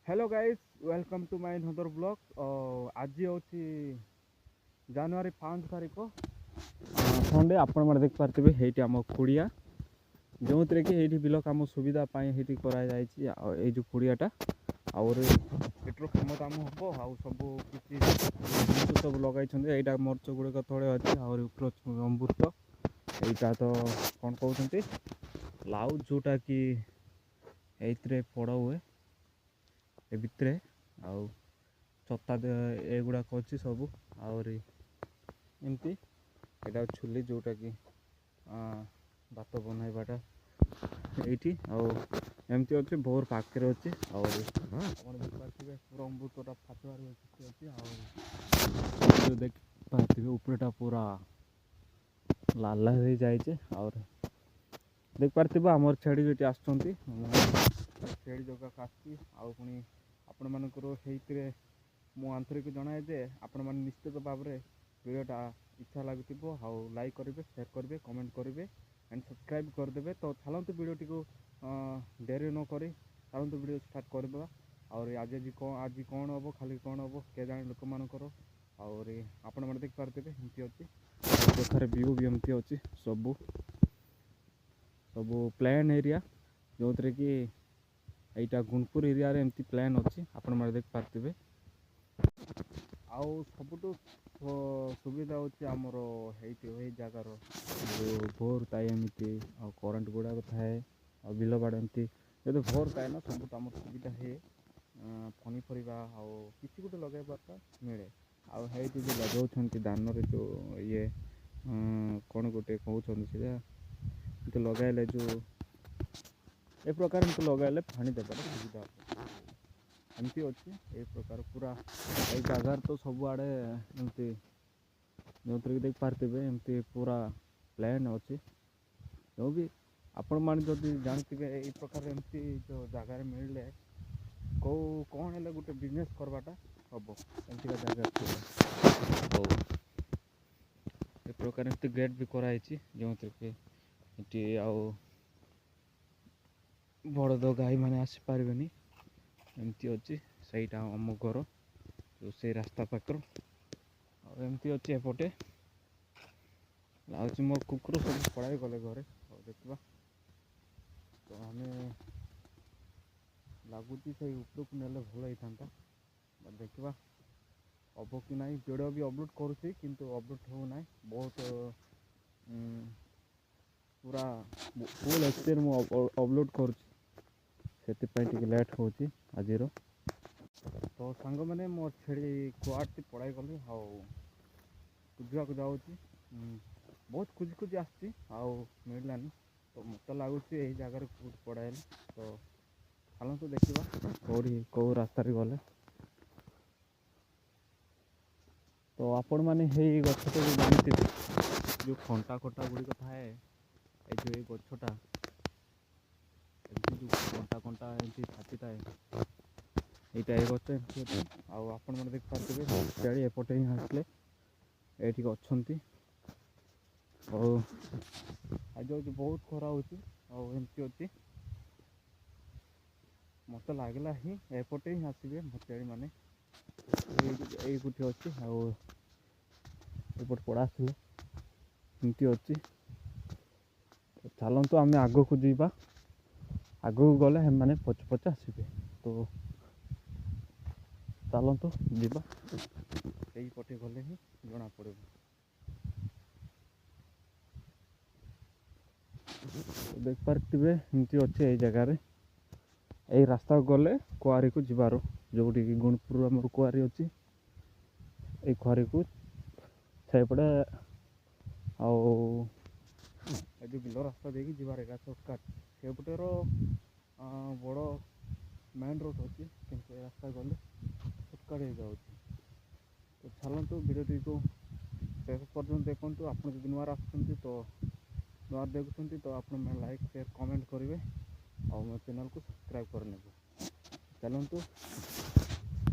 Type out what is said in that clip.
Hello guys, welcome to my another vlog. ଆଜି ହେଉଛି ଜାନୁଆରୀ 5 ତାରିଖ, ସଣ୍ଡେ। ଆପଣମାନେ ଦେଖିପାରୁଥିବେ, ହେଇଠି ଆମ କୁଡ଼ିଆ, ଯେଉଁଥିରେ କି ଏଇଠି ବିଲ କାମ ସୁବିଧା ପାଇଁ ହେଇଠି କରାଯାଇଛି। ଆଉ ଏଇ ଯେଉଁ କୁଡ଼ିଆଟା, ଆହୁରି ଏଠରୁ କାମ ଦାମ ହେବ। ଆଉ ସବୁ କିଛି ଜିନିଷ ସବୁ ଲଗାଇଛନ୍ତି। ଏଇଟା ମରିଚ ଗୁଡ଼ିକ ତଳେ ଅଛି, ଆହୁରି ଉପରେ ଅଛି ଅମୃତ। ଏଇଟା ତ କ'ଣ କହୁଛନ୍ତି, ଲାଉ, ଯେଉଁଟାକି ଏଇଥିରେ ଫଳ ହୁଏ ଏ ଭିତରେ। ଆଉ ଛତା ଏଗୁଡ଼ାକ ଅଛି ସବୁ। ଆହୁରି ଏମିତି ଏଇଟା ଚୁଲି, ଯେଉଁଟାକି ଭାତ ବନାଇବାଟା ଏଇଠି। ଆଉ ଏମିତି ଅଛି, ବୋର ପାଖରେ ଅଛି। ଆହୁରି ଆପଣ ଦେଖିପାରୁଥିବେ, ପୁରା ଅମୃତଟା ଫାଟିବାର କିଛି ଅଛି। ଆଉ ଯେଉଁ ଦେଖିପାରୁଥିବେ, ଉପରଟା ପୁରା ଲାଲ ଲାଲ ହେଇଯାଇଛି। ଆହୁରି ଦେଖିପାରୁଥିବେ, ଆମର ଛେଳି ଯେଠି ଆସୁଛନ୍ତି, ଛେଳି ଜଗାକୁ ଆସିଛି। ଆଉ ପୁଣି ଆପଣମାନଙ୍କର ସେଇଥିରେ ମୁଁ ଆନ୍ତରିକ ଜଣାଏ ଯେ ଆପଣମାନେ ନିଶ୍ଚିତ ଭାବରେ ଭିଡ଼ିଓଟା ଇଚ୍ଛା ଲାଗୁଥିବ ଆଉ ଲାଇକ୍ କରିବେ, ସେୟାର କରିବେ, କମେଣ୍ଟ କରିବେ ଆଣ୍ଡ ସବସ୍କ୍ରାଇବ୍ କରିଦେବେ। ତ ଚାଲନ୍ତୁ, ଭିଡ଼ିଓଟିକୁ ଡେରି ନ କରି ଚାଲନ୍ତୁ ଭିଡ଼ିଓ ଷ୍ଟାର୍ଟ କରିଦେବା। ଆହୁରି ଆଜି କ'ଣ ହେବ, ଖାଲି କ'ଣ ହେବ କେଜାଣି ଲୋକମାନଙ୍କର। ଆହୁରି ଆପଣମାନେ ଦେଖିପାରୁଥିବେ, ଏମିତି ଅଛି ପଥରେ, ଭିଉ ବି ଏମିତି ଅଛି। ସବୁ ସବୁ ପ୍ଲେନ୍ ଏରିଆ, ଯେଉଁଥିରେ କି ଏଇଟା ଗୁଣପୁର ଏରିଆରେ ଏମିତି ପ୍ଲେନ୍ ଅଛି, ଆପଣମାନେ ଦେଖିପାରୁଥିବେ। ଆଉ ସବୁଠୁ ସୁବିଧା ହେଉଛି ଆମର ହେଇଠି ଏଇ ଜାଗାର ଯେଉଁ ବୋର୍ ଥାଏ ଏମିତି, ଆଉ କରେଣ୍ଟ ଗୁଡ଼ାକ ଥାଏ, ଆଉ ବିଲ ବାଡ଼ ଏମିତି ଯଦି ବୋର୍ ଥାଏ ନା, ସବୁଠୁ ଆମର ସୁବିଧା ହୁଏ। ପନିପରିବା ଆଉ କିଛି ଗୋଟେ ଲଗାଇବାଟା ମିଳେ। ଆଉ ହେଇଠି ଯେଉଁ ଲଗାଉଛନ୍ତି ଧାନରେ, ଯେଉଁ ଇଏ କ'ଣ ଗୋଟେ କହୁଛନ୍ତି ସେଇଟା, ଏମିତି ଲଗାଇଲେ ଯେଉଁ ଏ ପ୍ରକାର ଏମିତି ଲଗାଇଲେ ପାଣି ଦେବାର ସୁବିଧା ହେବ। ଏମିତି ଅଛି ଏଇ ପ୍ରକାର ପୁରା ଏଇ ଜାଗାରେ ତ ସବୁଆଡ଼େ ଏମିତି, ଯେଉଁଥିରେ କି ଦେଖିପାରୁଥିବେ, ଏମିତି ପୁରା ପ୍ଲେନ୍ ଅଛି। ଯେଉଁ ବି ଆପଣମାନେ ଯଦି ଜାଣିଥିବେ, ଏଇ ପ୍ରକାର ଏମିତି ଯେଉଁ ଜାଗାରେ ମିଳିଲେ କେଉଁ କ'ଣ ହେଲେ ଗୋଟେ ବିଜନେସ୍ କରବାଟା ହେବ, ଏମିତିକା ଜାଗା ଥିବ। ହଉ, ଏ ପ୍ରକାର ଏମିତି ଗେଟ୍ ବି କରାହେଇଛି, ଯେଉଁଥିରେ କି ଏଠି ଆଉ ବଳଦ ଗାଈମାନେ ଆସିପାରିବେନି। ଏମିତି ଅଛି। ସେଇଟା ଆମ ଘର ଯେଉଁ ସେଇ ରାସ୍ତା ପାଖର। ଆଉ ଏମିତି ଅଛି ଏପଟେ ଲାଗୁଛି। ମୋ କୁକୁର ସବୁ ପଳାଇ ଗଲେ ଘରେ। ଆଉ ଦେଖିବା ତ, ଆମେ ଲାଗୁଛି ସେଇ ଉପରକୁ ନେଲେ ଭଲ ହେଇଥାନ୍ତା। ଦେଖିବା ହବ କି ନାହିଁ। ଭିଡ଼ିଓ ବି ଅପଲୋଡ଼ କରୁଛି, କିନ୍ତୁ ଅପଲୋଡ଼ ହେଉନାହିଁ। ବହୁତ ପୁରା ଫୁଲ୍ ଏଚ୍ ମୁଁ ଅପଲୋଡ଼ କରୁଛି, ସେଥିପାଇଁ ଟିକେ ଲେଟ୍ ହେଉଛି ଆଜିର। ତ ସାଙ୍ଗମାନେ, ମୋ ଛେଳି କୁଆଡ଼େ ପଳାଇ ଗଲେ ଆଉ ଖୋଜିବାକୁ ଯାଉଛି। ବହୁତ ଖୋଜି ଖୋଜି ଆସିଛି ଆଉ ମିଳିଲାନି। ତ ମୋତେ ଲାଗୁଛି ଏଇ ଜାଗାରେ କେଉଁଠି ପଳାଇଲେ। ତ ଚାଲନ୍ତୁ ଦେଖିବା କେଉଁଠି କେଉଁ ରାସ୍ତାରେ ଗଲେ। ତ ଆପଣମାନେ ଏଇ ଗଛଟାକୁ ଜାଣିଥିବେ, ଯେଉଁ କଣ୍ଟା କଣ୍ଟା ଗୁଡ଼ିକ ଥାଏ। ଏଇ ଯେଉଁ ଏଇ ଗଛଟା ଏମିତି ଯେଉଁ କଣ୍ଟା କଣ୍ଟା ଏମିତି ଛାଟିଥାଏ, ଏଇଟା ଏଇ ଗଛ ଏମିତି ଅଛି। ଆଉ ଆପଣମାନେ ଦେଖିପାରୁଥିବେ, ଛେଳି ଏପଟେ ହିଁ ଆସିଲେ, ଏଇଠିକି ଅଛନ୍ତି। ଆଉ ଆଜି ହେଉଛି ବହୁତ ଖରା ହେଉଛି। ଆଉ ଏମିତି ଅଛି, ମୋତେ ଲାଗିଲା ହିଁ ଏପଟେ ହିଁ ଆସିବେ ମୋ ଛେଳିମାନେ। ଏଇ ଗୋଟିଏ ଅଛି, ଆଉ ଏପଟେ ପଳା ଆସିଲେ। ଏମିତି ଅଛି। ଚାଲନ୍ତୁ ଆମେ ଆଗକୁ ଯିବା। ଆଗକୁ ଗଲେ ସେମାନେ ପଛେ ପଛେ ଆସିବେ। ତ ଚାଲନ୍ତୁ ଯିବା, ଏଇପଟେ ଗଲେ ହିଁ ଜଣା ପଡ଼ିବ। ଦେଖିପାରୁଥିବେ, ଏମିତି ଅଛି ଏଇ ଜାଗାରେ। ଏଇ ରାସ୍ତାକୁ ଗଲେ କୁଆରୀକୁ ଯିବାର, ଯେଉଁଠିକି ଗୁଣପୁର ଆମର କୁଆରୀ ଅଛି, ଏଇ କୁଆରୀକୁ ସେପଟେ। ଆଉ ଏ ଯେଉଁ ବିଲ ରାସ୍ତା ଦେଇକି ଯିବାର ଏକା ସର୍ଟକଟ୍। ସେପଟର ବଡ଼ ମେନ୍ ରୋଡ଼ ଅଛି, କିନ୍ତୁ ଏ ରାସ୍ତା ଗଲେ ସର୍ଟକଟ୍ ହେଇଯାଉଛି। ତ ଚାଲନ୍ତୁ, ଭିଡ଼ିଓଟିକୁ ଶେଷ ପର୍ଯ୍ୟନ୍ତ ଦେଖନ୍ତୁ। ଆପଣ ଯଦି ନୂଆ ଆସୁଛନ୍ତି, ତ ନୂଆ ଦେଖୁଛନ୍ତି, ତ ଆପଣ ଲାଇକ୍, ସେୟାର, କମେଣ୍ଟ କରିବେ ଆଉ ମୋ ଚ୍ୟାନେଲ୍କୁ ସବସ୍କ୍ରାଇବ୍ କରିନେବେ। ଚାଲନ୍ତୁ।